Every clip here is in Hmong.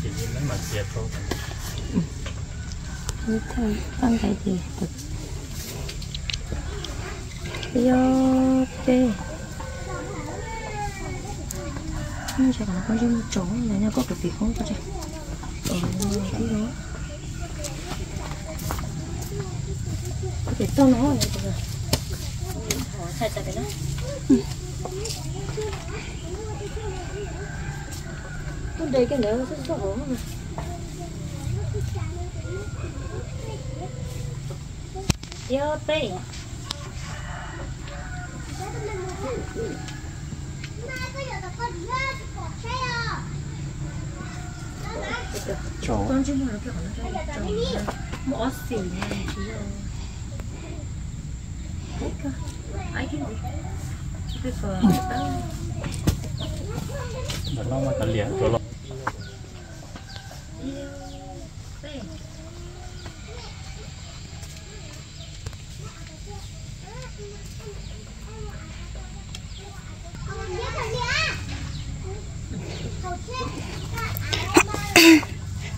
Ib thaj paj ntais ces ib ob peb, ntshe kom koj zoo mus tso ntawd no, koj puas pim koob koj tso. Pem toj no, thaij tas pem no. Tub nres kiag ntawd xwb xwb hauv. Ib ob peb. Muaj ob xim.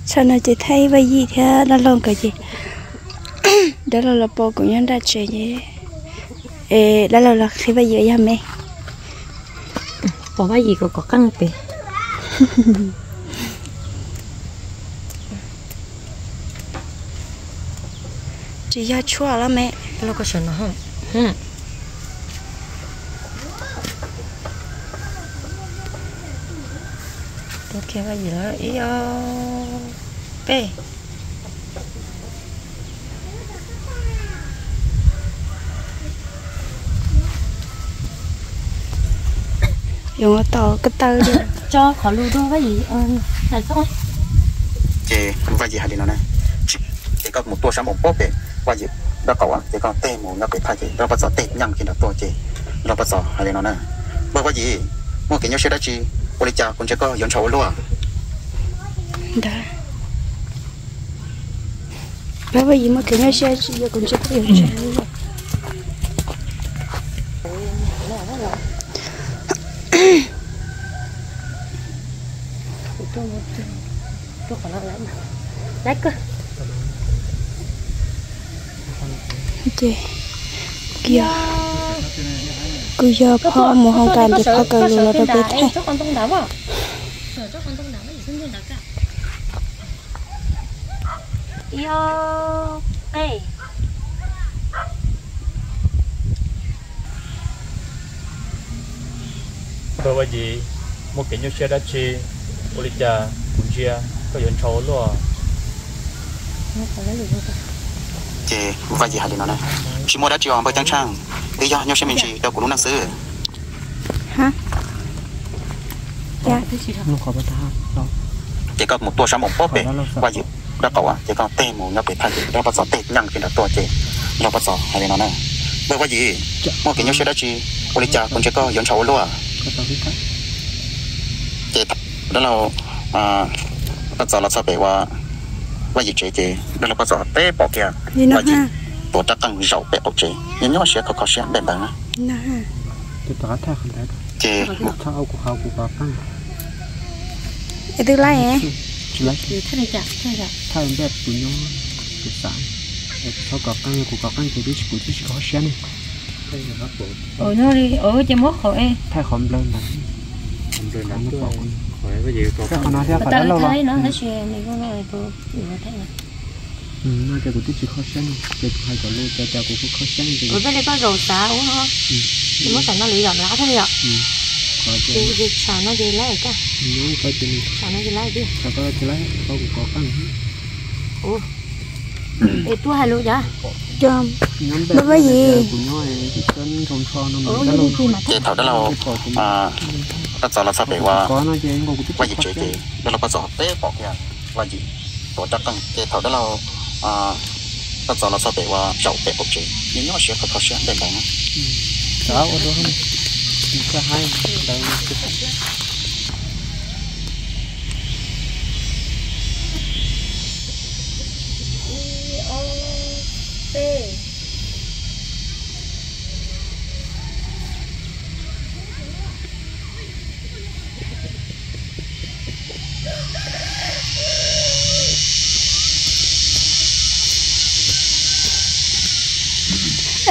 Tsam no ces thaij Vaj Yim thiab dab laug nkawd ces dab laug los pom kuv nyob nram tsev ces, es dab laug los qhia Vaj Yim yog me. Pom Vaj Yim kom kom qeej pem. Tsis yog tshuaj los me. Los koj sawv no. Tus kiag Vaj Yim lawm ib ob peb. Yuav ua tau ko taw tso qhov lus dua Vaj Yim. Ces Vaj Yim hais li no na, ces koj mus tuaj sab npaum pob pem Vaj Yim dab qaum, ces koj teg mus nyob pem thaj ces dab laug Paj Txos teg nyeej kiag nram tuaj ces dab laug Paj Txos hais li no na, Npawg Vaj Yim, muaj kev nyuaj siab dab tsi, ua li cas kuv ntsia koj yuav ntshaus ua luaj? Npawg Vaj Yim muaj kev nyuaj siab dab tsi, kuv ntsia koj yuav ntshaus ua luaj. Ces kuv yog phauj mus hoo kas ces phauj kaw lus los rau peb thaij. Npawg Vaj Yim, muaj kev nyuaj siab dab tsi, ua li cas kuv ntsia koj yuav ntshaus ua luaj? Ces Vaj Yim hais li no na, tsis muaj dab tsi os npawg Ceeb Tsheej, twb yog nyuaj siab me ntsis rau kuv lub neej xwb. Ces koj mus tuaj sab npaum pob pem Vaj Yim dab qaum, ces koj teg mus nyob pem thaj ces dab laug Paj Txos teg nyeej kiag nram tuaj ces dab laug Paj Txos hais li no na, Npawg Vaj Yim, muaj kev nyuaj siab dab tsi, ua li cas kuv ntsia koj yuav ntshaus ua luaj? Ces dab laug Paj Txos los txog pem uas Vaj Yim tsev ces dab laug Paj Txos teb pom kiag Vaj Yim tuav rab qeej zaum pem qaum tsev, nyuaj nyuaj siab kho kho siab ntev ntev na. Ces twb laib, thaij qhov no thiab qhov dab laug los. No ces kuv twb tsis kho siab ne, ces kuv hais cov lus cas cas kuv kuj kho siab ne. Kuv peb li koj zaum xav ua no, ces muab tam no li yom, lab thiaj li yom. Ces tsam no ces lab koj, tsam no ces lab, koj tsis lab, koj kuv kov qeej. Es tuaj hais lus cas? Npawg Vaj Yim. Ces thaum dab laug Paj Txos los txog pem uas Vaj Yim tsev ces dab laug Paj Txos teb pom kiag Vaj Yim tuav rab qeej, ces thaum dab laug Paj Txos los txog pem uas zaum pem qaum tsev, nyuaj nyuaj siab kho kho siab ntev ntev na.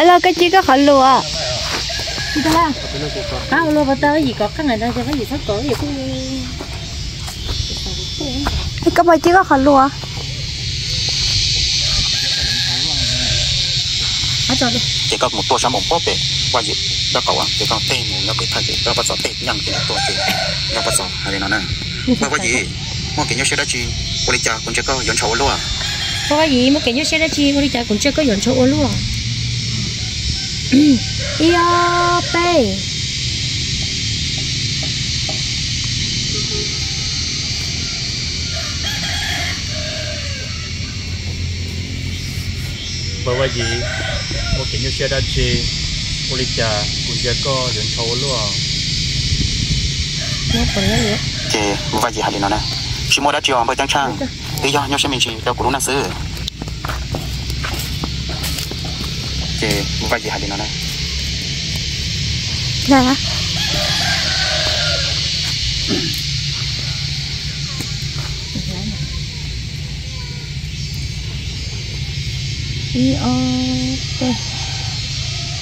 Los koj cia koj qhov lus. Koj puas cia koj qhov lus? Ces koj mus tuaj sab npoo pob pem Vaj Yim dab qaum, ces koj tej mus nyob pem thawj ces koj pab txog tej nyeej ces tuaj ces koj pab txog hais li no na. Npawg Vaj Yim, muaj kev nyuaj siab dab tsi, ua li cas kuv ntsia koj yuav ntshaw ua luaj? Npawg Vaj Yim, muaj kev nyuaj siab dab tsi, ua li cas kuv ntsia koj yuav ntshaw ua luaj? Ib ob peb. Npawg Vaj Yim, muaj kev nyuaj siab dab tsi, ua li cas kuv ntsia koj yuav ntshaw ua luaj? Ces npawg Vaj Yim hais li no na, tsis muaj dab tsi os npawg Ceeb Tsheej, twb yog nyuaj siab me ntsis rau kuv lub neej xwb. Ces npawg Vaj Yim hais li no na.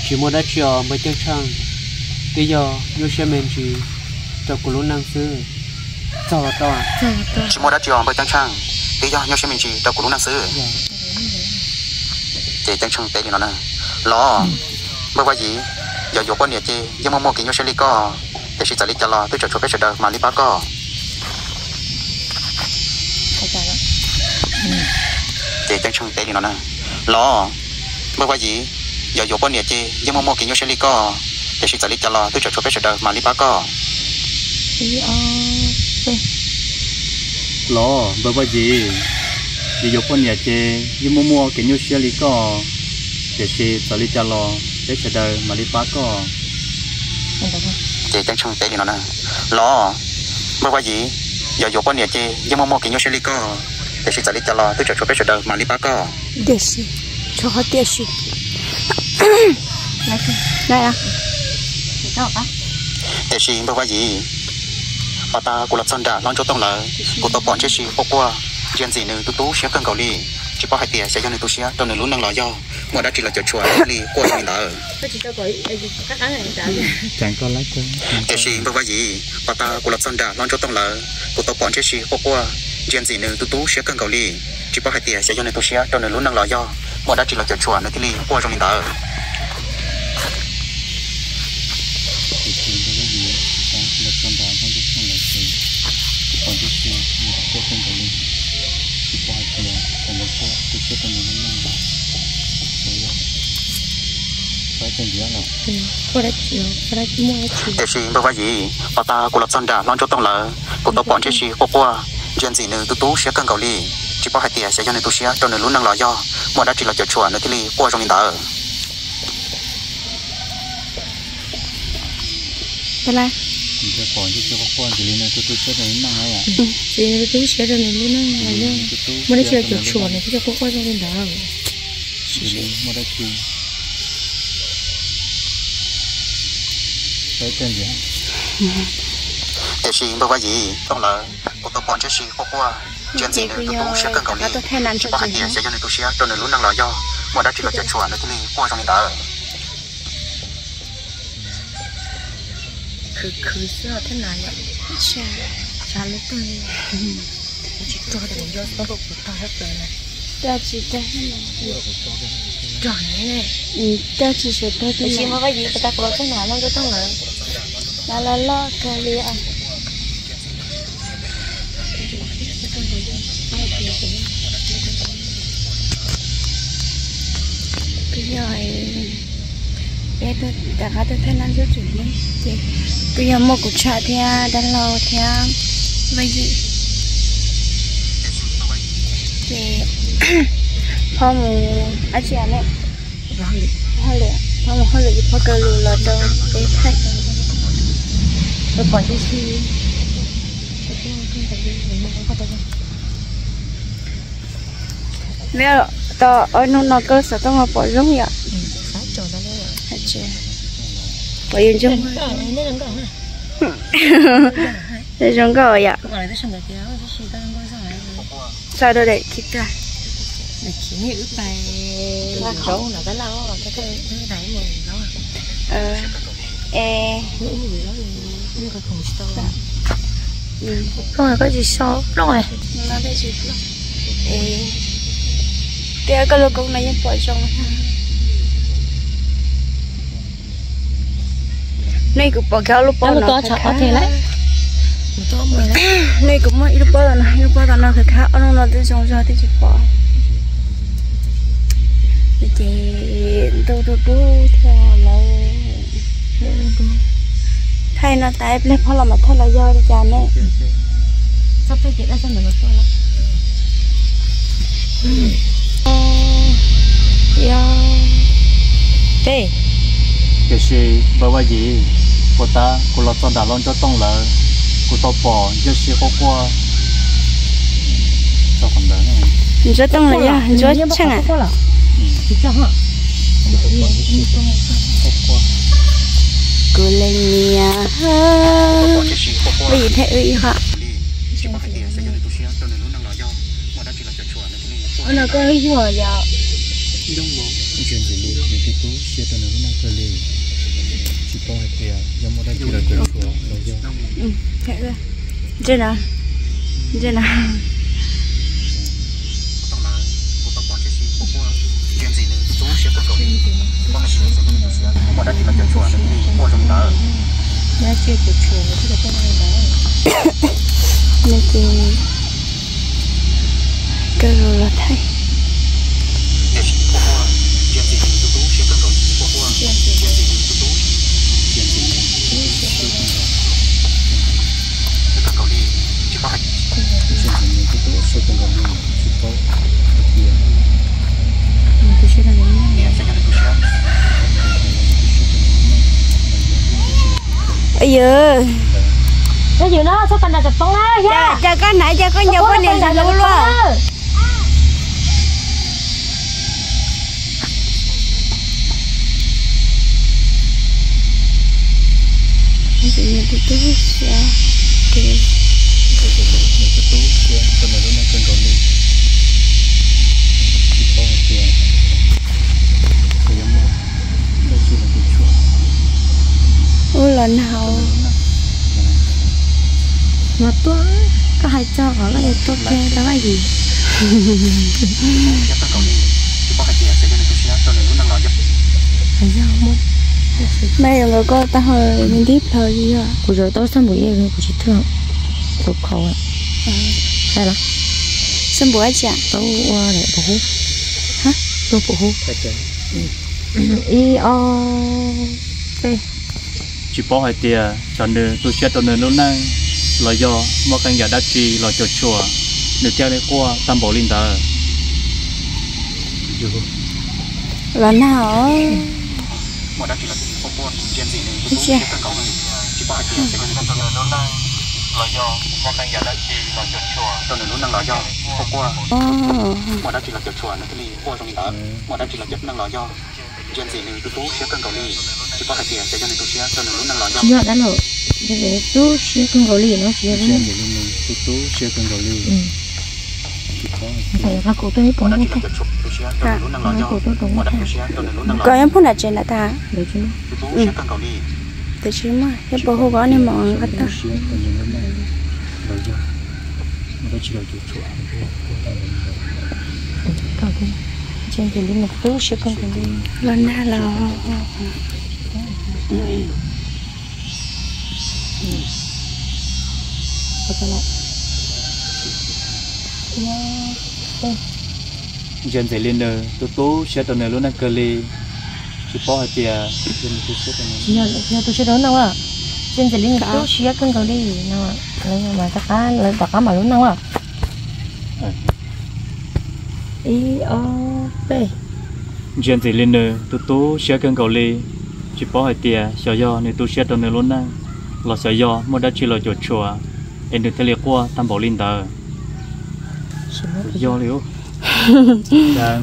Tsis muaj dab tsi os npawg Ceeb Tsheej, twb yog nyuaj siab me ntsis rau kuv lub neej xwb. Txog los tau. Tsis muaj dab tsi os npawg Ceeb Tsheej, twb yog nyuaj siab me ntsis rau kuv lub neej xwb. Ces Ceeb Tsheej teb li no na, los npawg Vaj Yim, yog yuav poj niam ces yeej muaj muaj kev nyuaj siab li koj, tiam sis txawm li cas los twb tseem tshuav peb sawv daws mam li pab koj. Ces Ceeb Tsheej teb li no na, los npawg Vaj Yim, yog yuav poj niam ces yeej muaj muaj kev nyuaj siab li koj, tiam sis txawm li cas los twb tseem tshuav peb sawv daws mam li pab koj. Los npawg Vaj Yim, yog yuav poj niam ces yeej muaj muaj kev nyuaj siab li koj, tiam sis txawm li cas los peb sawv daws mam li pab koj. Ces Ceeb Tsheej teb li no na, los npawg Vaj Yim, yog yuav poj niam ces yeej muaj muaj kev nyuaj siab li koj, tiam sis txawm li cas los twb tseem tshuav peb sawv daws mam li pab koj. Tiam sis, tshuav qhov tiam sis. Tiam sis npawg Vaj Yim, pas tas kuv los txog nram hlob Ntsuab Tooj lawv, kuv tau pom Ntshiab Si quaj quaj, ntsia ntxim nws tu tu siab kawg nkaus li. Tsis paub hais tias xyov yog nws tu siab rau nws lub neej los yog muaj dab tsi los cuam tshuam li quaj zoo li ntawd. Tiam sis npawg Vaj Yim, pas tas kuv los txog nram hlob Ntsuab Tooj lawv, kuv tau pom Ntshiab Si quaj quaj, ntsia ntxim nws tu tu siab kawg nkaus li. Tsis paub hais tias xyov yog nws tu siab rau nws lub neej los yog muaj dab tsi los cuam tshuam nws thiaj li quaj zoo li ntawd. Tiam sis npawg Vaj Yim, pas tas kuv los txog nram hlob Ntsuab Tooj lawv, kuv tau pom Ntshiab Si quaj quaj, ntsia ntxim nws tu tu siab kawg nkaus li. Tsis paub hais tias xyov yog nws tu siab rau nws lub neej los yog muaj dab tsi los cuam tshuam nws thiaj li quaj zoo li ntawd. Tsis, nws tu tu siab rau nws lub neej los yog muaj dab tsi los cuam tshuam nws thiaj li quaj quaj zoo li ntawd. Tiam sis npawg Vaj Yim, Tooj lawv, kuv tau pom Ntshiab Si quaj quaj, ntsia ntxim nws tu tu siab kawg nkaus li. Tsis paub hais tias xyov yog nws tu siab rau nws lub neej los yog muaj dab tsi los cuam tshuam nws thiaj li quaj zoo li ntawd. Khwv khwv xwb thiab na yom. Tsav lub twg li. Tsis rog, tsis rog, tsis sawv tag. Tab sis mas Vaj Yim, pas tas kuv los txog nram hlob Ntsuab Tooj lawv, los los loj kawg li os. Kuv yog, peb rov qab tuaj thaij nab ntsuab tsum ne, ces kuj yog muaj kuv tsham thiab dab laug thiab Vaj Yim. Ces phauj mus dab tsi ne? Phauj mus hauj lwm, ces phauj kaw lus los rau peb thaij. Neb tau ob hnub no koj xov tooj pom zoo yom? Pom yus ntsoog, zoo nkauj yom? Xa rau daim khi tag. Khiav nej wb pais zaub no tab laj, plooj koj tsis so plooj. Tias koj lub koob no yeej pom zoo. Nej kuv pom kiag ob lub pob no khab khab. Nej kuv muaj ib lub pob tom no, ib lub pob tom no khab khab, ob lub no twb zoo zog twb tsis pom. Ces ntuj dub dub thiab lawm. Thaij no tas ib pliag phob los mam thaij los yog li cas ne. Txhob pheej ces dab txog ntawd mas tuaj lawm. Yog, peb. Tiam sis npawg Vaj Yim, puag ta kuv los txog nram Los Ntsuab Tooj lawm, kuv tau pom ntsuab si quaj quaj txog qhov ntawd. Ntsuab Tooj los yog ntsuab tsheej a? Kuv leej niam, Vaj Yim thiab wb ib qho. Ua no koj yuag yom? Ntsia ntxim li, nws twb tu siab rau nws lub neej kawg li, tsis paub hais tias yog muaj dab tsi los cuam tshuam los yog. Ntsia na, ntsia na. Nws ces kawg los los thaij. Yawm, cas koj hnav cas koj nco koj niam ntxim hlub luaj. Ub los nag. Mas tuaj, koj hais txog qhov koj yuav tuaj kiag rau Vaj Yim. Mas yog nkawd koj tau hau ntib plhaw li yog? Kuv zaum tau xab npum ib, kuv tsis tuaj, kuv khaus. Hais los? Xab npum dab tsi? Tau ua pum hub. Tuaj pum hub. Ib ob peb. Tsis paub hais tias xyov nws tu siab rau nws lub neej los yog muaj qee yam dab tsi los cuam tshuam nws thiaj li quaj tag npaum li ntawd. Los nag os. Yog dab laug, tu siab kawg nkaus li no tsis tu siab kawg nkaus li. Koj nyob phooj nram tsev nram tas. Tab sis mas yog puas hu koj niag mom nqa tag. Los nag los. Ntsia ntxim li nws tu tu siab rau nws lub neej kawg li, tsis paub hais tias yog tu siab rau nws. Tsis yog tu siab rau lub neej, ntsia ntxim li nws tu siab kawg nkaus li no, lawv rov qab mam lub neej. Ib ob peb. Ntsia ntxim li nws tu tu siab kawg nkaus li, tsis paub hais tias xyov yog nws tu siab rau nws lub neej los xyov yog muaj dab tsi los cuam tshuam es nws thiaj li quaj tag npaum li ntawd. Yog li, ib yam,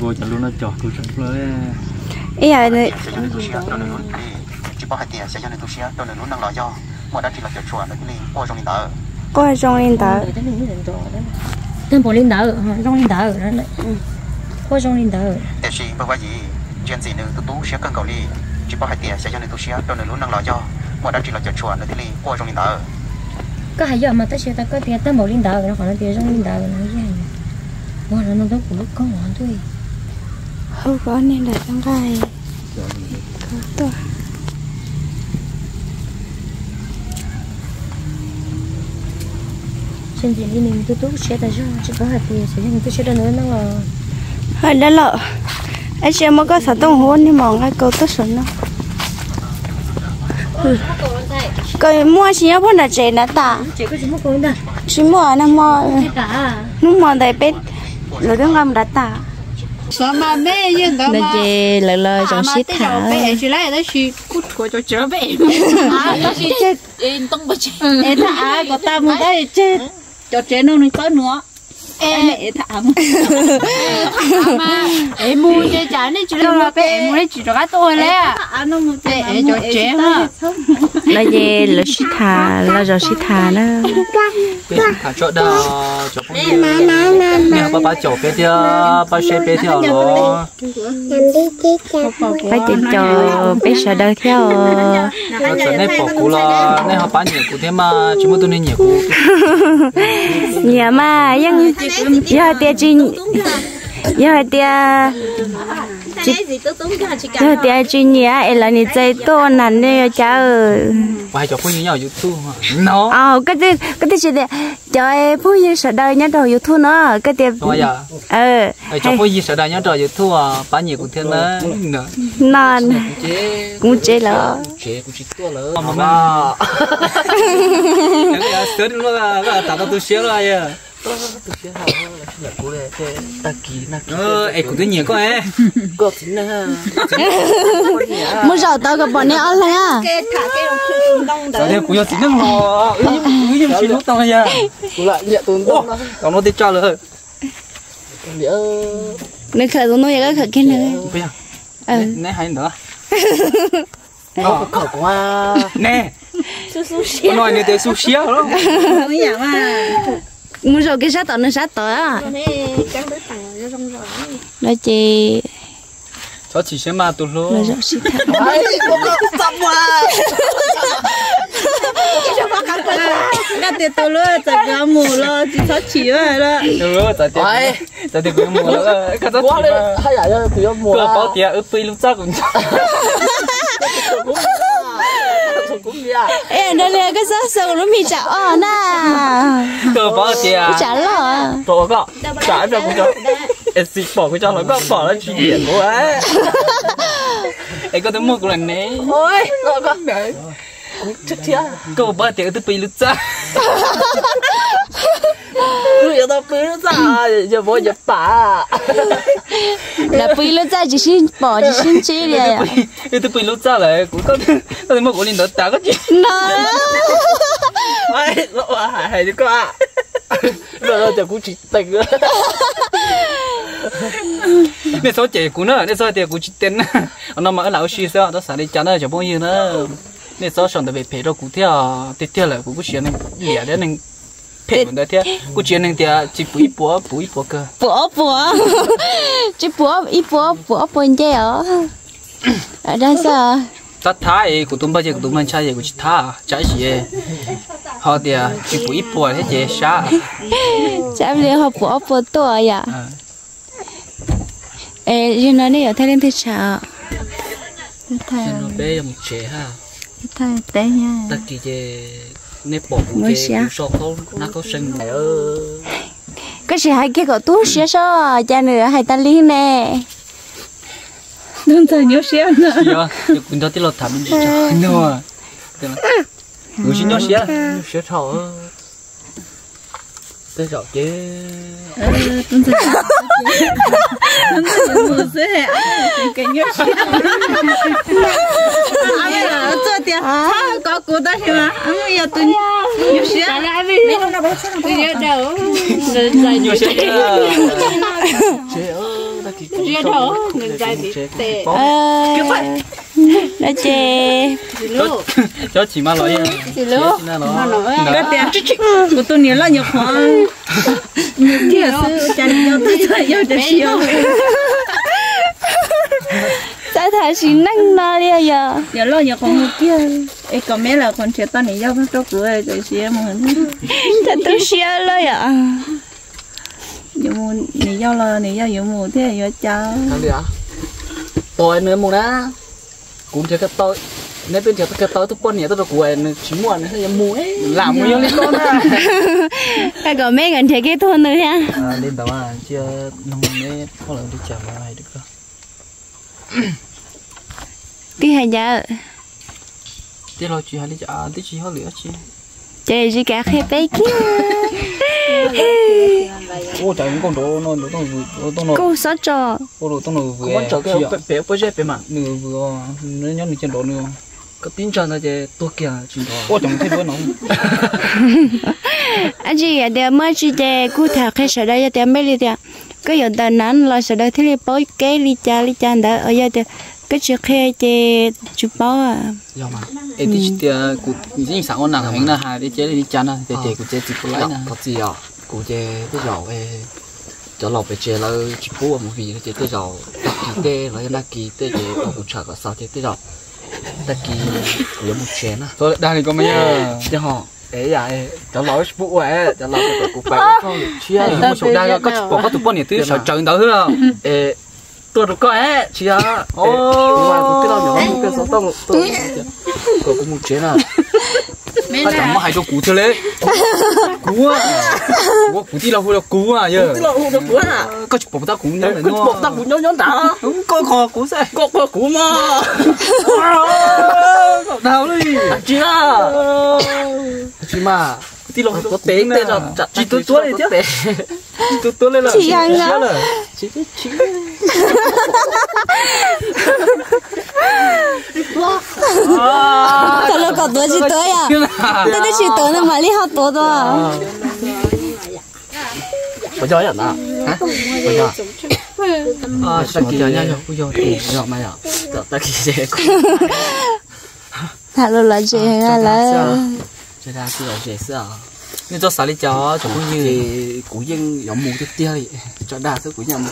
tsis paub hais tias xyov yog nws tu siab rau nws lub neej los yog muaj dab tsi los cuam tshuam nws thiaj li quaj zoo li ntawd. Quaj zoo li ntawd. Tag npaum li ntawd, zoo li ntawd. Quaj zoo li ntawd. Tiam sis Npawg Vaj Yim, ntsia ntxim nws tu tu siab kawg nkaus li, tsis paub hais tias xyov yog nws tu siab rau nws lub neej los yog muaj dab tsi los cuam tshuam nws thiaj li quaj zoo li ntawd. Koj hais yog mas tab sis tas koj tias tag npaum li ntawd no, qhov no tias zoo li ntawd no, ua no ntub kuv lub koob ntuj. Hauv ko niag nram nqa tuaj. Tsis ntxim li nws tu tu siab tas zog, tsis paub hais tias xyov yog nws tu siab rau nws lub neej los. Hais dab laug, ib tsis muab koj xov tooj hu niag mos nqa kaus tuaj saum no. Kaus muaj tsis nyob puag nram tsev nrad tas. Tsis muaj, nag hmo, hnub hmo ntawd peb, lawv twb nqa mus nrad tas. No ces lawv los zoo sib tham. Ev thaj av kom tas mus tab tseg, cov tsev no nws txawb nws. Ev mus ces cas nej tsis los peb ev mus, nej tsis rov qab tuaj li. Cov tsev no ces lawv sib tham, los zoo sib tham na. Peb sib tham tso dag, cov phooj ywg, nej ho pab pab caum peb thiab, pab share peb thiab los. Pab caum caum peb sawv daws thiab os. Txawm nej pom kuv los nej ho pab nyiam kuv thiab mas, tsis muaj tus neeg nyiam kuv. Nyiam mas yeej, yog hais tias tsis, yog hais tias, yog hais tias tsis nyiam es lawv nim txais tuaj ua nas nej yuav cas? Ua hais cov phooj ywg nyob YouTube no. Koj twb tsis tias cov phooj ywg sawv daws nyob rau YouTube no, koj tias cov phooj ywg sawv daws nyob rau YouTube pab nyiam kuv thiab na. No, kuv tsev lawm. Tag kis, es kuv twb nyiam koj. Mus zaum tau kom pom niag ob leeg. Txawm tias kuv yog txiv neej los wb yeej tsis hlub tau yog. Tau no tej tsa lawm. Nws khawm tus no yog koj khawm kiag nws. Neb hais ntawd. Ne, no nws tias xu siab. Mus zaum kiag sab tom nws sab tod. No ces txhob chim siab mas tus hlub. Nkaj tias tus hlub txawm kuv mus los tsis txhob chim. Txawm tias kuv mus los koj txhob chim. Koj paub tias wb pw ib lub txaj kuv nco. Es nrog li koj xav xav lub mis tsam ob na. Koj paub tias tsam loj, tsam kuv, es tsis pom kuv tso los koj pom los tsis nyiam kuv. Es koj twb muaj kuv lawm ne. Koj paub tias wb twb pw ib lub txaj. Wb yuav tau pw lub txaj, yog vov yog pam. Lawv pw ib lub txaj tsis sib pom tsis sib ntsib li. Wb twb pw ib lub txaj lawm kuv, koj twb muaj kuv li ntawd tas koj tsis no. Hais hais koj, no no ces kuv tsis tees. Nej txhob cem kuv na, nej txhob tias kuv tsis tees na. No mas wb lam ua si xwb, txhob xav li cas na cov phooj ywg na. Nej txhob sau ntawv phem phem rau kuv thiab, tiag tiag lawm kuv kuj siab neeg liam thiab neeg phem ntawd thiab, kuj tsis yog neeg tias tsis pum ib puas, pum ib puas kawg. Pum ob puas, tsis pum ib puas, pum ob puas nce os. Dab xwb. Thab thab es kuv tus npawg ces kuv tus npawg ntshai es kuv tsis thab, tsam ib sim ho tias tsis pum ib puas thiab ces sab. Tsam li ho pum ob puas tuaj yom. Es yog no nej yuav thaij leej twg tshav? Peb yuav mus tsev ha. Tag kis ces nej pom kuv ces kuv so khaub hnab khaub seeb. Koj sim hais kiag kom tu siab soj, cas nws hais tas li ne. Ntxawg nyuaj siab. Kuv nrog tij laug tham me ntsis tso. Kuv tsis nyuaj siab, nyuaj siab dhau. Tej zaum ces txuj tias txhob kov kuv tab sis mas yog tus nyuaj siab. Nyuaj siab. No ces cov chim mas los, kuv tus niam loj nyuam qhuav thiaj xwb, cas nws yog txog yog tias tsis yog. Tham sim neej no li yog. Niam loj nyuam qhuav mus kiag, es kom me lawm qhuav nrhiav tau niam yau rau kuv, tam sim mus. Txawm tu siab loj yom. Yuav mus, niam yau los niam yau yuav mus thiab yuav cas. Tos nws mus na. Kuv nrhiav, neb twb nrhiav tau tug poj niam tuaj rau kuv, nws tsis muaj nws yuav mus, lam mus yog li ko na. Koj kom me nkawd nrhiav kiag tug nws thiab. Li ntawd cia neb phauj lawv li cas mas hais rau koj. Tij hais cas? Tij laug tsis hais li cas, tij tsis hauj lwm dab tsi. Ces tsis kav qhia peb kiag. Ua cas nkauj nrov no, nkauj xob tso. Ua rau toj no vwm pem pob zeb pem mas nws vwm, nws nyob nws cia nrov nws. Koj tib ntsag ntawd ces tuag kiag tsis nrov. Ua cas thiaj duab no. Ab tsi yog tias muaj tsi ces kuj tham qhia sawv daws, yog tias mej li tias koj yuav ntawm nav los sawv daws thiaj li paub kev li cas li cas ntawd, yog tias koj tsis qhia ces tsis paub. Es tib tsis tias kuv yeej xav ua nam heev na, hais li ces li cas no ces kuv ces txiv kuv laib na. Kuv ces tej zaum cov laus pem tsev lawv tsis pub ua movie no ces tej zaum tag kis tej los yog nag kis tej ces kuv tshawm kom xaus ces tej zaum tag kis kuv yuav mus tsev na. Dag li ko mas yog ho. Es cov laus tsis pub ua, cov laus kom kuv pais ua koj lwm tshiab. Mus saum dag koj tsis pom koj tus poj niam twb sawv tsawv ntawd xwb los. Es tuaj rau koj tsis yog. Kuv tij laug nyuam qhuav mus kawg xov tooj kom kuv mus tsev na. Koj tsam muab hais rau kuv thiab li. Kuv, kuv tij laug hu rau kuv yog. Koj tsis pom tau kuv nyob ntawm no. Koj qhov kuv xwb, koj qhov kuv mas. Dag li. Tsis, tsis mas. Tij laug tuav tes tej, tsis tuav tuav li thiab. Tsis tuav tuav li lawm. Tsis yog lawm. Tau los kom tuav tsis tuav yom. Twb twb tsis tuav no mam li ho tuav tuaj. Puas yog na? Puas yog? Tag kis yog, yog mas yog. Tag kis tham lus lom zem lawm. Nej txhob xav li cas tsoom phooj ywg, kuv yeej yuav mus tiag tiag li. Tso dag xwb kuv yeej mus.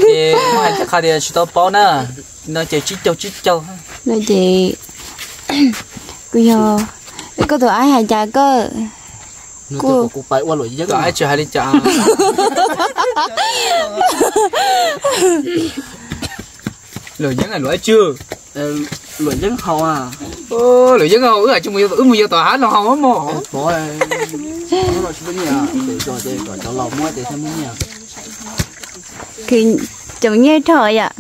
Ces muab hais qhia tias tsis tau paub na, no ces tsib caug tsib caug. No ces kuv yog, koj tus aib hais cas koj kuj, kuv pais ua luam yeeb, tsis hais li cas. Luam yeeb luam tsw. Luam yeeb haus. Luam yeeb haus wb tsis mus, wb mus yos tom hav no haus mog. Cov laus muab ces thiaj muab nyiaj. Khwv, cov nyiaj dhau yom,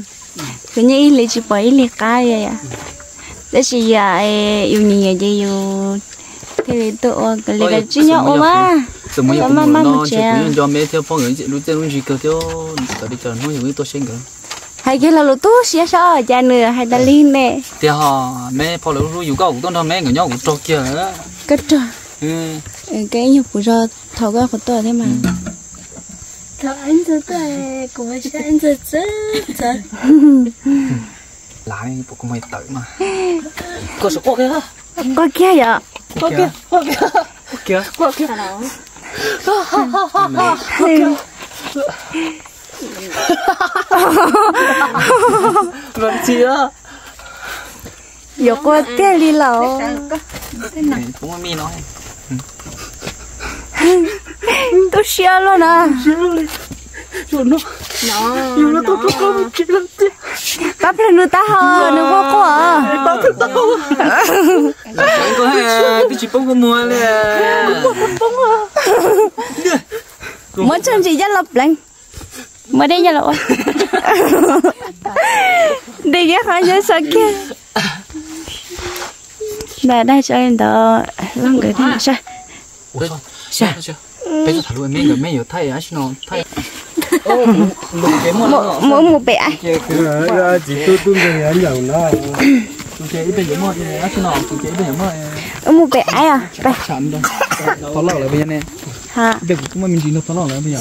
khwv nyiaj ib hlis tsis pom ib hlis qab li yom. Tab sis yog yus nyiam nyiam ces yus thiaj li tuaj ua li ko, tsis nyob ua mas, yus maj maj mus tsev. Kuv yeej nco me thiab phooj ywg lub caij lub ntsig kawg thiab, txawm li cas hnub yus yeej tuaj saib nkawd. Hais kiag lo lus tu siab saib cas nws hais tas li ne. Tiag ho, me phauj lawv hlub yus, koj kuv tuaj nrog me nkawd nyob kuv raug kiag. Koj raug. Koj ib nyuag puv zog thaum koj qhuav tuaj thiab mas. Thaum Ib Ntxawg tuaj, kuv mas saib Ib Ntxawg txawv txawv. Lav kuv mas tawm mas. Koj sim quaj kiag. Quaj kiag yom. Quaj kiag, quaj kiag. Quaj kiag. Yuav quaj tiag li los. Tu siab luaj na. Pab plawg nws tab ho nws quaj quaj. Twb tsis poob kua muag li. Muab txog ntsis coj los pleev. Muab dej coj los ua. Dej kiag qhov nyob so kiag. Ntawd dag tso li ntawd, loj nkawd thiab saib. Peb tham lus me nkawd me yuav thaij ab si no thaij. Mus mus pem. Mus pem aib os.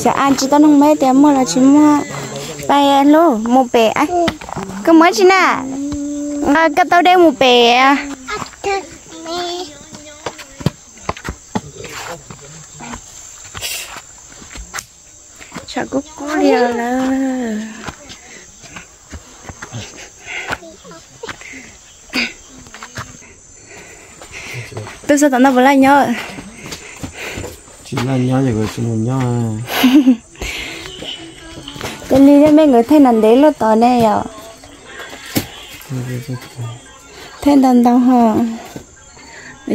Xyov tsis tau noog me tias muaj los tsis muaj. Peb hlub mus pem. Koj mus tsi na? Nqa koj tau dej mus pem. Tshav kub kub li lawm. Tuaj txog tom no puas laj nyob? Tsis laj nyob ces kuv tsis mus nyob. Ces li mej nkawd thaij ntev luaj tod ne yom? Thaij ntau ntau ho.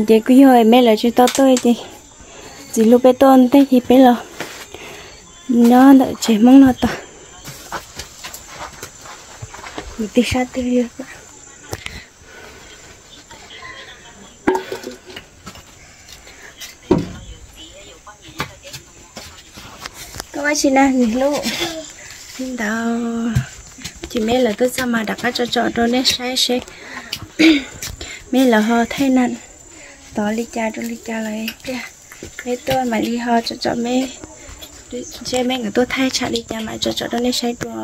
Ces kuj yog mej lawv tsis tau tuaj ces txiv hlub peb tuaj ntej ces peb los nyob ntawm tsev Hmoob no tod. Mus ti sab twg? Koj ua tsi na txiv hlub? Li ntawd ces mej lawv tuaj txog mas rov qab tsom tsom rau nej saib seb mej lawv ho thaij na tod li cas rau li cas lawm thiab. Mej tuaj mam li ho tsom tsom mej, seb mej nkawd tuaj thaij tshaj li cas mam tsom tsom rau nej saib dua.